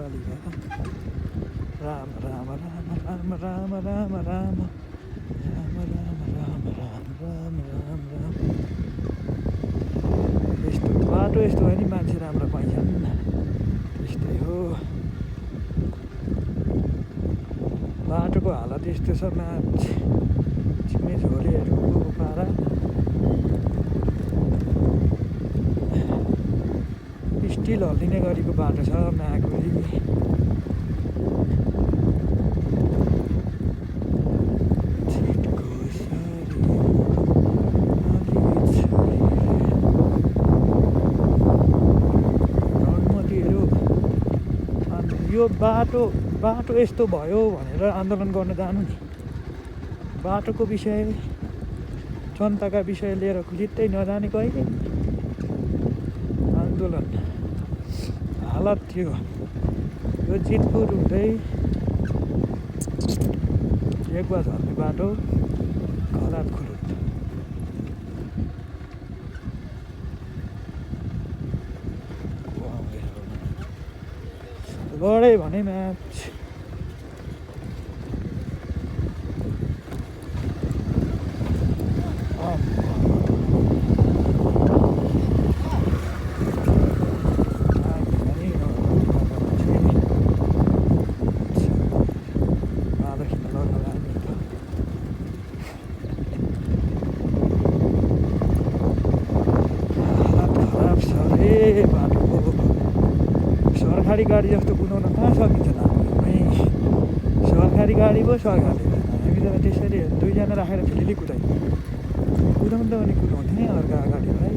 नेपाली राम राम राम राम राम राम राम राम राम राम राम राम राम राम। यस्तो बाटो यस्तो हो नि मान्छे राम्रो पाइन्छन् त्यस्तै हो बाटोको हालत यस्तो छ म्याच छिमे झोलेहरूको पारा स्टिल हल्लिने गरेको बाटो छ म्यागुली यो बाटो यस्तो भयो भनेर आन्दोलन गर्न जानु नि बाटोको विषय जनताका विषय लिएर खुलित्तै नजाने कहिले आन्दोलन हालत थियो यो जितपुर हुँदै एकबार झर्ने बाटो खराब खुरुत लडै भने म्याच सरकारी गाडी जस्तो कुदाउन कहाँ सकिन्छ त सरकारी गाडी पो सरकारले हामी त त्यसरी दुईजना राखेर फिलिली कुदाउँदा पनि कुदाउँथ्यौँ नि अर्का गाडीलाई